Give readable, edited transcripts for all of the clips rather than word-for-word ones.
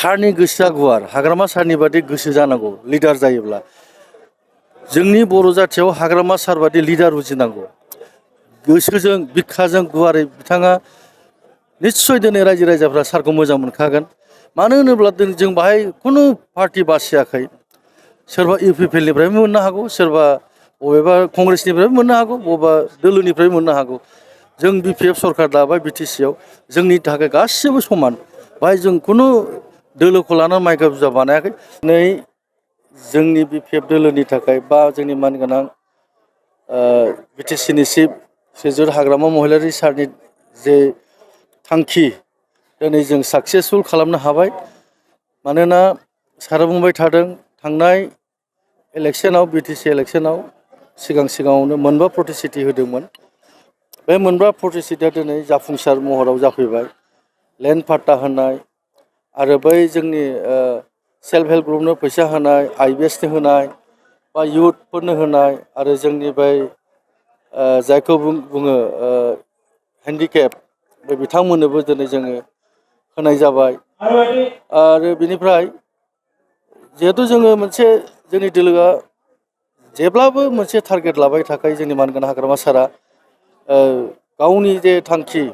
सारनि गोसोआ गुवार हाग्रामा सारनि बादि गोसो जानांगौ लिडार जायोब्ला जोंनि बर' जाथियाव हाग्रामा सार बादि लिडार उजिनांगौ गोसोजों बिखाजों गुवारै बिथाङा निश्चय दिनै रायजो राजाफ्रा सारखौ मोजां मोनखागोन मानो होनोब्ला जों बाहाय खुनु पार्टी बासियाखै सोरबा इउपिपिएलनिफ्रायबो मोननो हागौ सोरबा बबेबा कंग्रेसनिफ्रायबो मोननो हागौ बबेबा दोलोनिफ्रायबो मोननो हागौ जों बिपिएफ सरकार दाबाय बिटिसिआव जोंनि थाखाय गासिबो समान बाहाय जों खुनु दोलोखौ लानानै माइका बुजा बानायाखै नै जोंनि बिपिएफ दोलोनि थाखाय बा जोंनि मानगोनां बिटिसिनि चिफ श्रीजुत हाग्रामा महिलारी सारनि जे थांखि दिनै जों साक्सेसफुल खालामनो हाबाय मानोना सारा बुंबाय थादों थांनाय इलेक्शनाव बिटिसि इलेक्शनाव सिगाङावनो मोनबा प्रतिश्रुति होदोंमोन बे मोनबा प्रतिश्रुतिया दिनै जाफुंसार महराव जाफैबाय लेन्ड पाट्टा होनाय आरो बै जोंनि सेल्फ हेल्प ग्रुपनो फैसा होनाय आइबिएसनो होनाय बा इयुथफोरनो होनाय आरो जोंनि बै जायखौ बुङो हेन्डिकेप बे बिथांमोननोबो दिनै जोङो होनाय जाबाय आरो बिनिफ्राय जिहेतु जोङो मोनसे जोंनि दोलोआ जेब्लाबो मोनसे टारगेट लाबाय थाखायो जोंनि मानगोनां हाग्रामा सारा गावनि जे थांखि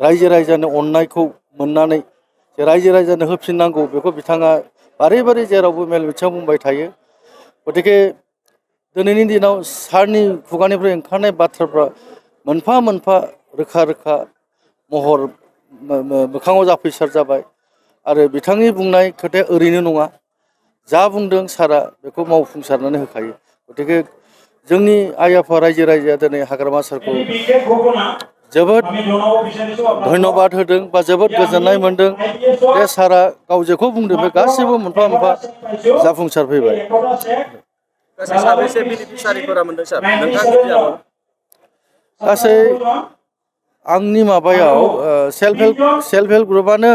रायजो राजानि अननायखौ मोननानै जे रायजो राजानो होफिननांगौ बेखौ बिथाङा बारे बारे जेरावबो मेल मिथिङाव बुंबाय थायो गतिके दिनैनि दिनाव सारनि खुगानिफ्राय ओंखारनाय बाथ्राफ्रा मोनफा मोनफा रोखा रोखा महर मोखाङाव जाफैसार जाबाय आरो बिथांनि बुंनाय खोथाया ओरैनो नङा जा बुंदों सारा बेखौ मावफुंसारनानै होखायो गतिके जोंनि आइ आफा रायजो राजाया दिनै हाग्रामा सारखौ जोबोद धन्यबाद होदों बा जोबोद गोजोननाय मोनदों बे सारा गाव जेखौ बुंदों बे गासैबो मोनफा मोनफा जाफुंसार फैबाय साबेसे बेनिफिसारिफोरा मोनदों सार नोंथांनि बियाबाव गासै आंनि माबायाव सेल्फ हेल्प ग्रुपआनो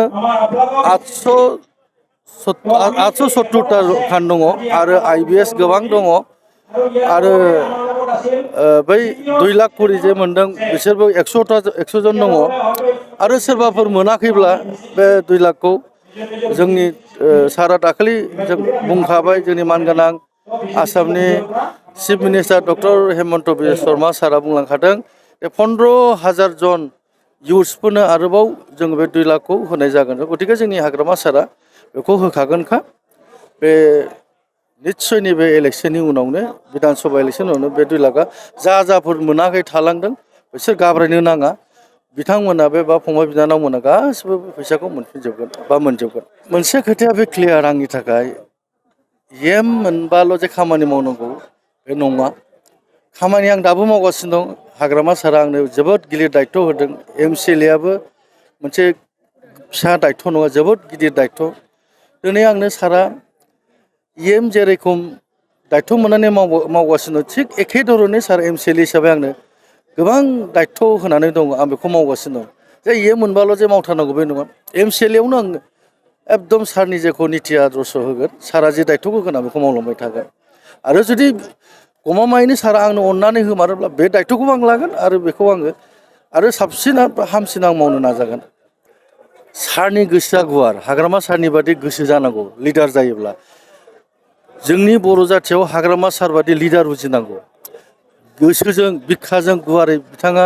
870टा खान दङ आरो आइबिएस गोबां दङ आरो बै 2 लाख करि जे मोनदों बिसोरबो 100 जन दङ आरो सोरबाफोर मोनाखैब्ला बे 2 लाखखौ जोंनि सारा दाखालि जों बुंखाबाय जोंनि मानगोनां आसामनि chief minister doctor Hemant Biswa Sharma सारा बुंलांखादों 15,000 जन इउथ्सफोरनो आरोबाव जों बे 2 लाखखौ होनाय जागोन गतिके जोंनि हाग्रामा सारा बेखौ होखागोनखा बे निश्चय नैबे इलेक्शननि उनावनो बिधान सभा इलेक्शननि उनावनो बे 2 लाखआ जाफोर मोनाखै थालांदों बिसोर घाबरायनो नाङा बिथांमोना बे बा फंबाय बिनानावमोना गासिबो फैसाखौ मोनफिनजोबगोन बा मोनजोबगोन मोनसे खोथाया बे क्लियार आंनि थाखाय एम मोनबाल' जे खामानि मावनांगौ बे नङा खामानि आं दाबो मावगासिनो दं हाग्रामा सारा आंनो जोबोद गिलिर दायित्व होदों एमसिएलएआबो मोनसे फिसा दायित्व नङा जोबोद गिदिर दायित्व दिनै आंनो सारा एम जेरेखम दायित्व मोननानै मावगासिनो थिग एखे धरनै सार एमसिएलए हिसाबै आंनो गोबां दायित्व होनानै दं आं बेखौ मावगासिनो दं जे एम मोनबाल' जे मावथारनांगौ बे नङा एमसिएलएआवनो आं एकदम सारनि जेखौ निति आदर्श होगोन सारा जे दायित्वखौ होगोन आं बेखौ मावलांबाय थागोन आरो जुदि गमामायैनो सारा आंनो अननानै होमारोब्ला बे दायित्वखौबो आं लागोन आरो बेखौ आङो आरो साबसिन हामसिन आं मावनो नाजागोन सारनि गोसोआ गुवार हाग्रामा सारनि बादि गोसो जानांगौ लिडार जायोब्ला जोंनि बर' जाथियाव हाग्रामा सार बादि लिडार उजिनांगौ गोसोजों बिखाजों गुवारै बिथाङा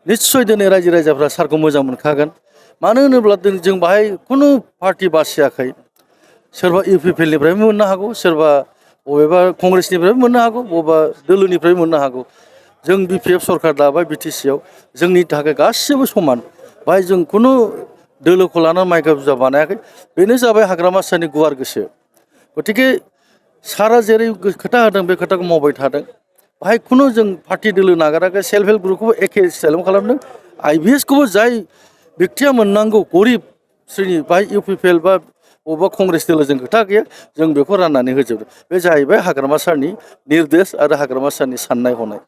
निश्चय दिनै रायजो राजाफ्रा सारखौ मोजां मोनखागोन मानो होनोब्ला जों बाहाय खुनु पार्टी बासियाखै सोरबा इउपिपिएलनिफ्रायबो मोननो हागौ सोरबा बबेबा कंग्रेसनिफ्रायबो मोननो हागौ बबेबा दोलोनिफ्रायबो मोननो हागौ जों बिपिएफ सरकार दाबाय बिटिसिआव जोंनि थाखाय गासिबो समान बाहाय जों खुनु दोलोखौ लानानै माइका बुजा बानायाखै बेनो जाबाय हाग्रामा सारनि गुवार गोसो गतिके सारा जेरै खोथा होदों बे खोथाखौ मावबाय थादों बाहाय खुनु जों पार्टी दोलो नागाराखै सेल्फ हेल्प ग्रुपखौबो एखे स्टाइलावनो खालामदों आइबिएसखौबो जाय बेक्तिया मोननांगौ गरिब श्रेणी बाहाय इउपिपिएल बा बबेबा कंग्रेस दोलोजों खोथा गैया जों बेखौ राननानै होजोबदों बे जाहैबाय हाग्रामा सारनि निर्देश आरो हाग्रामा सारनि साननाय हनाय